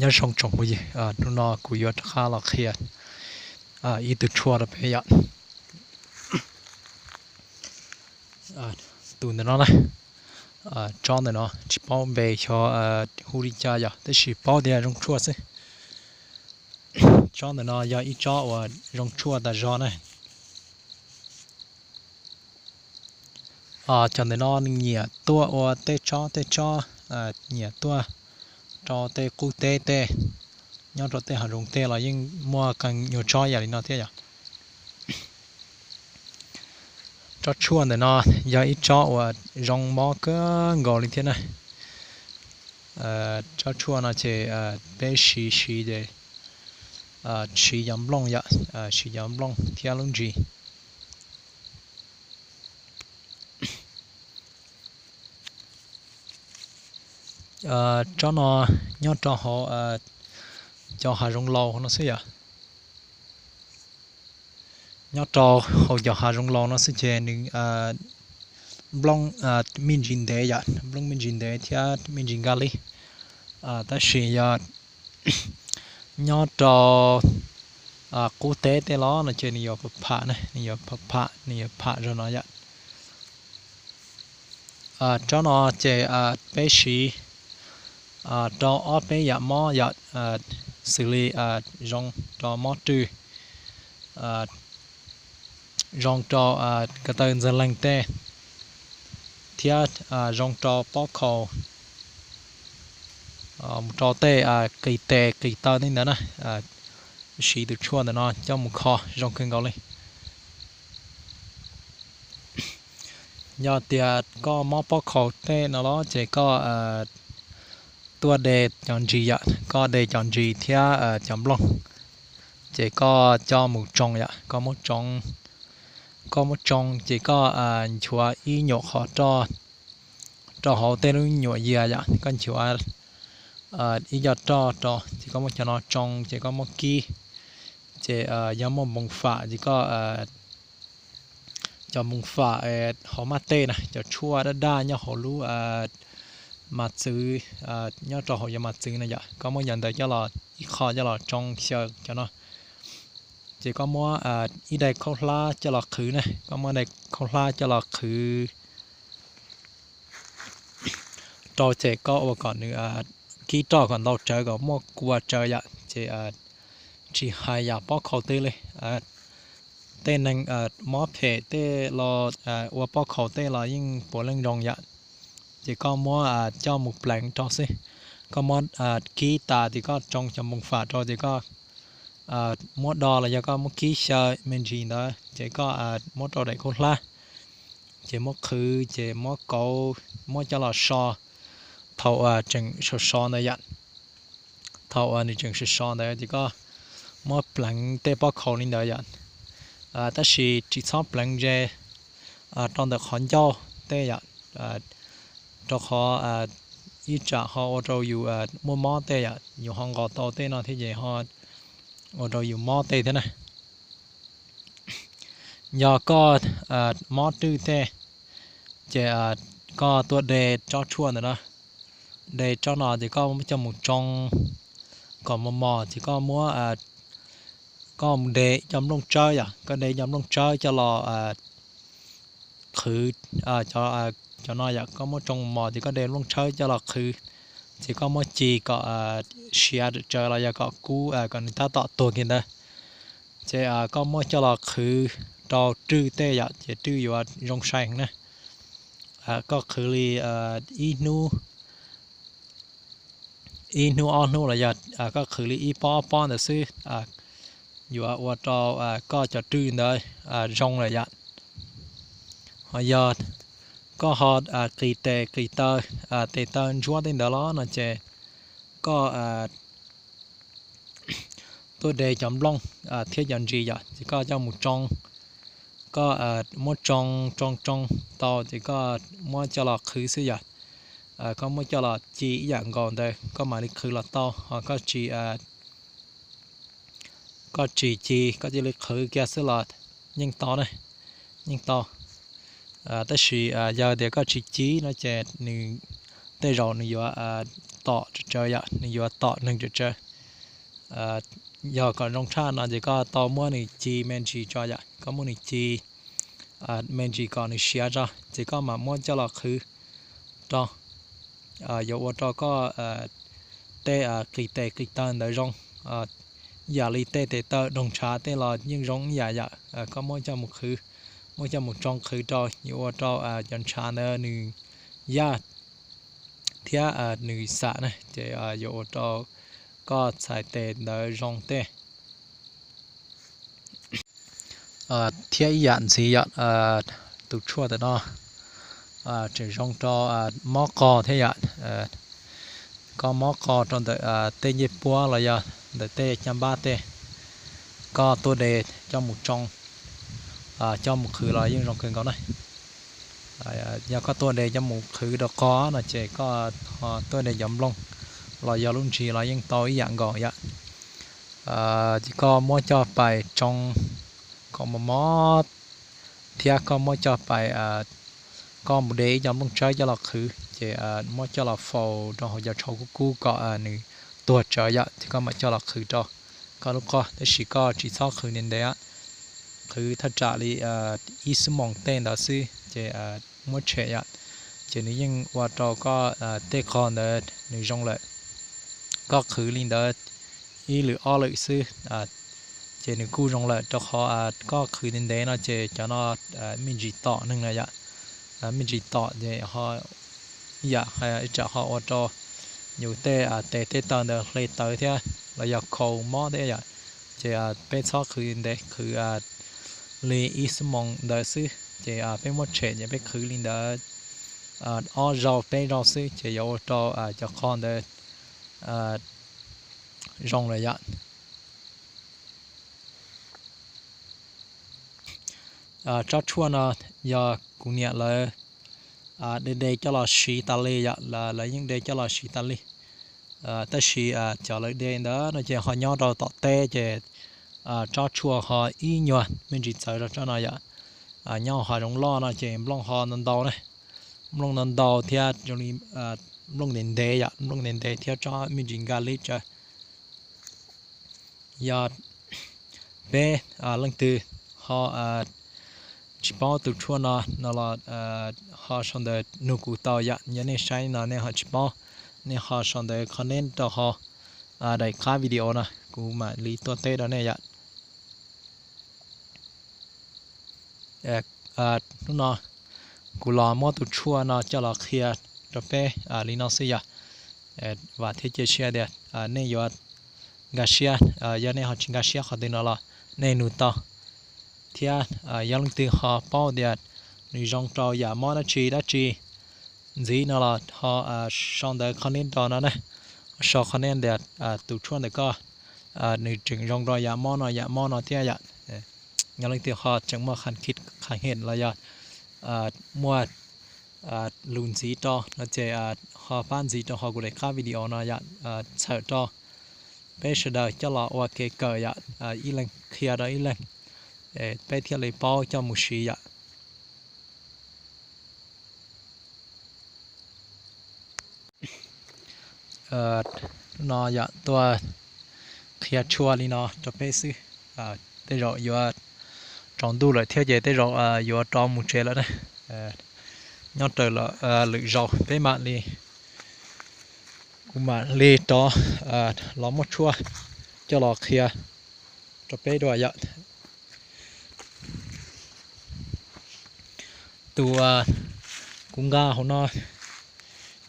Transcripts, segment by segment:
Nyob zoo tsoom phooj ywg, hnub no kuv yuav rov qab los qhia ib tug tshuaj rau peb yom. Tus ntawm no na, tsob ntawm no tsis paub npe xyov hu li cas yom, tab sis paub tias zoo tshuaj xwb. Tsob ntawm no yog ib tsob uas zoo tshuaj tas zog na. Cov ntawm no nws nyiam tuaj ua tej tsob tej tsob, nyiam tuaj rau tej qub teb tej, nyob rau tej hav zoov tej los yeej muaj qee nyuag tsob yam li no thiab yom. Tsob tshuaj ntawm no yog ib tsob uas zoo mob kawg nkaus li thiab na. Tsob tshuaj no ces peb siv siv ces siv cov nplooj yom, siv cov nplooj thiab lub ntsis. Tsob no nyob rau hauv cov hav zoov laus no xwb yom. Nyob rau hauv cov hav zoov laus no xwb ces nws nplooj me ntsis ntev yom, nplooj me ntsis ntev thiab me ntsis nkag li. Tab sis yog nyob rau qub teb tej los no ces nws yuav pham pham na, nws yuav pham pham, nws yuav pham zog no yom. Tsob no ces peb siv rau ob peb yam mob yom, xws li zoo rau mob rwj, zoo rau ko taw ntxawg leeg tej, thiab zoo rau pob khaus, mus rau tej qis tes qis taw tej ntawd na. Siv tus tshuaj ntawm no coj mus kho zoo kawg nkaus li. Yog tias koj mob pob khaus tej no los ces koj tuaj de cov ntsis yom, koj de cov ntsis thiab cov nplooj, ces koj coj mus tsoo yom, koj muab tsoo, koj muab tsoo ces koj nchuav ib nyuam qhov roj rau hauv tej lub nyuam yias yom, koj nchuav ib co roj rau ces koj muab cov no tsoo ces koj muab kib, ces yog muaj npoos fam ces koj, cov npoos fam hauv maj tej na, cov tshuaj daj daj nyob hauv lub mas txwv, nyob rau hauv yov mas txwv na yom, koj muab cov ntawd coj los ib qho coj los tsoo xyaw cov no, ces koj muab ib daim khaub hlab coj los qhwv na, koj muab daim khaub hlab coj los qhwv rau ces koj ua kom nws kib roj kom ntau tsawv kom muaj kua tsawv yom, ces tsis hais yam pob khaus twg li. Tej neeg mob phem tej los ua pob khaus tej los yeej puav leej zoo yom. Ces koj muab coj mus pleev rau xwb, koj muab kib tas ces koj tsoo cov npoos fam rau ces koj muab do los yog koj muab kib xyaw me ntsis ntawd ces koj muab rau daim khaub hlab, ces muab qhwv ces muab kauv, muab coj los so, thaum tseem sov sov ntawd yom, thaum uas nws tseem sov sov ntawd ces koj muab pleev tej pob khaus li ntawd yom. Tab sis tsis txhob pleev ze rau ntawm qhov ncauj tej yom, rau qhov ib tsam ho ua rau yus muaj mob tej yom, yus ho nqos tau tej no thiab ces ho ua rau yus mob tej thiab na. Yog koj mob rwj tej, ces koj tuaj de tsob tshuaj ntawm no, de tsob no ces koj coj mus tsoo kom mos mos ces koj muab, koj mus de ib co nplooj tsawb yom, koj de ib co nplooj tsawb coj los qhwv, cov no yom, koj muab tsoo mos ces koj de nplooj tsawb coj los qhwv, ces koj muab ci kom siav tsawv los yog kom kub kom nws tab tom tuag kiag ntawd, ces koj muab coj los qhwv rau rwj tej yom, ces rwj yuav zoo sai heev na. Koj qhwv li ib hnub, ib hnub ob hnub los yog koj qhwv li ib pob ob pob ntawd xwb, yuav ua rau koj cov rwj ntawd zoo lawm yom. Ho yog koj ho qis tes qis taw, tes taw ntsuab tej ntawd los no ces koj tuaj de cov nplooj thiab cov ntsis yom, ces koj coj mus tsoo, koj muab tsoo tsoo tsoo tau ces koj muab coj los qhwv xwb yom. Koj muab coj los ci ib yam nkaus ntawd koj mam li qhwv los tau, ho koj tsis, koj tsis ci, koj cia li qhwv kiag xwb los yeej tau na, yeej tau. Tab sis yog tias koj tsis ci no ces nws tej zaum nws yuav tom tsawv tsawv yom, nws yuav tom neeg tsawv tsawv. Yog kom zoo tshaj no ces koj tau muab nws ci me ntsis tso yom, koj muab nws ci me ntsis kom nws siav tso ces koj mam muab coj los qhwv rau. Yuav ua rau koj tej qis tes qis taw ntawd zoo ib yam li tej tes taw doog ntshav tej los yeej zoo ib yam yom. Koj muab coj mus qhwv, muab coj mus tsoo qhwv rau yuav ua rau cov ntshav ntawd nws yaj thiab nws xam na ces yuav ua rau koj txhais tes ntawd zoo tej. Thiab ib yam ntxiv yom, tus tshuaj ntawm no tseem zoo rau mob qog thiab yom. Koj mob qog rau ntawm tej ncej puab los yog ntawm tej caj npab tej, koj tuaj de coj mus tsoo, coj mus qhwv los yeej zoo kawg nkaus na. Yog koj tuaj de coj mus qhwv rau qog no ces koj ho tuaj de cov nplooj los yog lub ntsis los yeej tau ib yam nkaus yom. Ces koj muab coj pais tsoo kom mos mos thiab koj muab coj pais, koj mus de ib co nplooj tsawb coj los qhwv ces muab coj los faus rau hauv cov tshauv kub kub kom nws tuag tsawv yom, ces koj mam coj los qhwv rau koj lub qog, tab sis koj tsis txhob qhwv ntev ntev, qhwv thaj tsam li ib xuab moos tej ntawd xwb ces muab tshem yom, ces nws yeej ua rau koj tej qog ntawd nws zoo lawm. Koj qhwv li ntawd ib lwm ob lwm xwb ces nws kuj zoo lawm, rau qhov koj qhwv ntev ntev no ces cov no me ntsis tom neeg na yom. Me ntsis tom ces ho ib yam tsam ho ua rau yus tej tes tej taw ntawd hle tawv thiab los yog khaus mob thiab yom. Ces peb txhob qhwv ntev, qhwv li ib xuab moos ntawd xwb ces peb muab tshem ces peb qhwv li ntawd ob zaug peb zaug xwb ces yuav ua rau cov qog ntawd zoo lawm yom. Tsob tshuaj no yog kuv niam lawv de de coj los siv tas li yom, lawv yeej de coj los siv tas li. Tab sis cov lawv de ntawd no ces ho nyob rau tom teb ces tsob tshuaj ho ib nyuag me ntsis txawv rau tsob no yom. Nyob hav zoov loj no ces nplooj ho ntau ntau na, nplooj ntau ntau thiab zoo li nplooj ntev ntev yom, nplooj ntev ntev thiab tsob me ntsis nkag li tsawv. Yog peb leej twg ho tsis paub tus tshuaj no no los ho sau ntawv nug kuv tau yom. Yog nej saib no nej ho tsis paub, nej ho sau ntawv comment rau hauv daim qab video no, kuv mam li tuaj teb rau nej yom. Hnub no kuv los muab tus tshuaj no coj los qhia rau peb li no xwb yom. Vam thiab cia siab tias nej yuav nkag siab, yog nej ho tsis nkag siab qhov twg no los nej nug tau. Thiab yog leej twg ho paub tias nws zoo rau yam mob dab tsi dab tsi ntxiv no los ho sau ntawv comment rau no na. Sau comment tias tus tshuaj ntawm koj nws tseem zoo rau yam mob no yam mob no thiab yom. Yog leej twg ho tseem muaj qhas khij qhas hem los yog muaj lus ntxiv rau no ces ho pab ntxiv rau hauv kuv daim qab video no yom, txhawm rau peb sawv daws coj los ua kev kawm yom, ib leeg qhia rau ib leeg, peb thiaj li paub coj mus siv yom. Hnub no yom tuaj qhia tshuaj li no rau peb xwb. Tej zaum yuav tsaus ntuj lawm thiab ces tej zaum yuav rov mus tsev lawm na. Nyob raws lwm zaus peb mam li, kuv mam li rov los muab tshuaj coj los qhia rau peb dua yom. Tus kuv nqa hauv no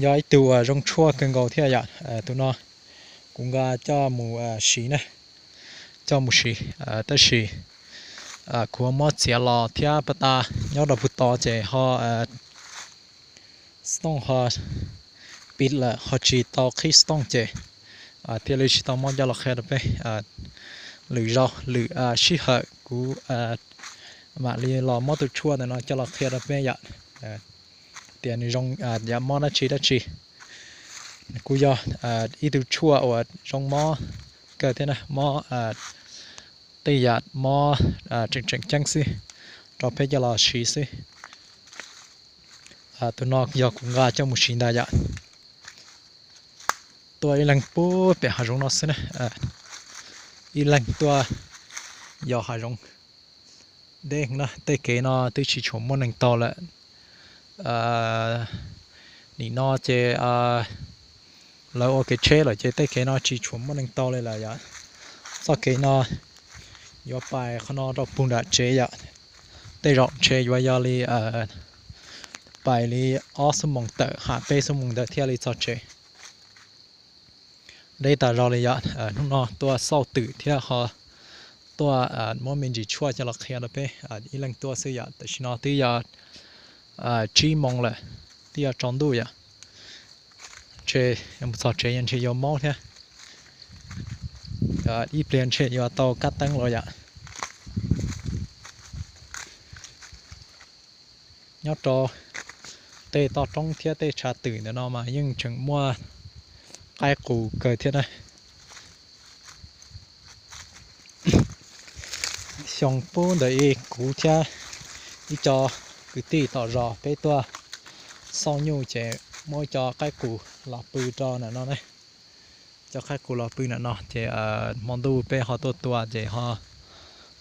yog ib tug uas zoo tshuaj kawg nkaus thiab yom. Tus no kuv nqa coj mus siv na, coj mus siv, tab sis kuv muab txiav los thiab pab tas nyob rau puag tod ces ho stooj ho pib lawm ho tsis tau qhib stooj ces thiaj li tsis tau muab coj los qhia rau peb. Lwm zaus lwm sij hawm kuv mam li los muab tus tshuaj ntawm no coj los qhia rau peb yom, tias nws zoo yam mob dab tsi dab tsi. Kuj yog ib tug tshuaj uas zoo mob kawg thiab na, mob tej yam mob tseem tseem ceeb xwb rau peb coj los siv xwb. Tus no yog kuv nqa coj mus siv ntag yom. Tuaj ib leeg puag pem hav zoov no xwb na, ib leeg tuaj yos hav zoov deb na, tej kev no twb tsis tshua muaj neeg taug lawm. Nim no ces lawv ua kev tsheb lawm ces tej kev no tsis tshua muaj neeg taug li lawm yom. Txoj kev no yuav pais qhov no rau puag nram tsev yom. Tej zaum ntshe yuav yog li pais li ob xuab moos tawm, ham peb xuab moos ntawd thiaj li txog tsev. Deb tas zog li yom. Hnub no tuaj xauj twm thiab ho tuaj muab me ntsis tshuaj coj los qhia rau peb ib leeg tuaj xwb yom. Tam sim no twb yog tsib moos lawm, twb yuav tsaus ntuj yom. Ntshe mus txog tsev ntshe yuav maub thiab. Ib pliag ntshe yuav tau kab teeb los yom. Nyob rau tej toj roob thiab tej tshav twm ntawm no mas yeej tseem muaj qaib qus kawg thiab na. Xyoo pub ntawm ib kuv thiab ib co kwv tij tom zos peb tuaj xauj nyuj ces muaj ib co qaib qus los pw rau ntawm no na. Cov qaib qus los pw ntawm no ces hmo ntuj peb ho tuaj tua ces ho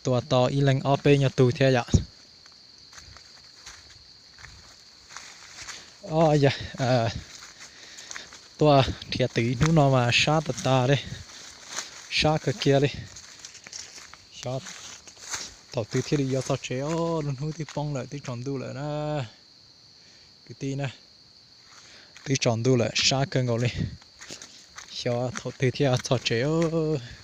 tua tau ib leeg ob peb nyuag tug thiab yom. Yog tuaj nrhiav twm ib hnub no mas sab tas tas li, sab kawg kiag li. Xyov thaum twg thiaj li yuav txog tsev os, lub hnub twb poob lawm, twb tsaus ntuj lawm na. Kwv tij na, twb tsaus ntuj lawm, sab kawg nkaus li. Xyov thaum twg thiaj txog tsev os.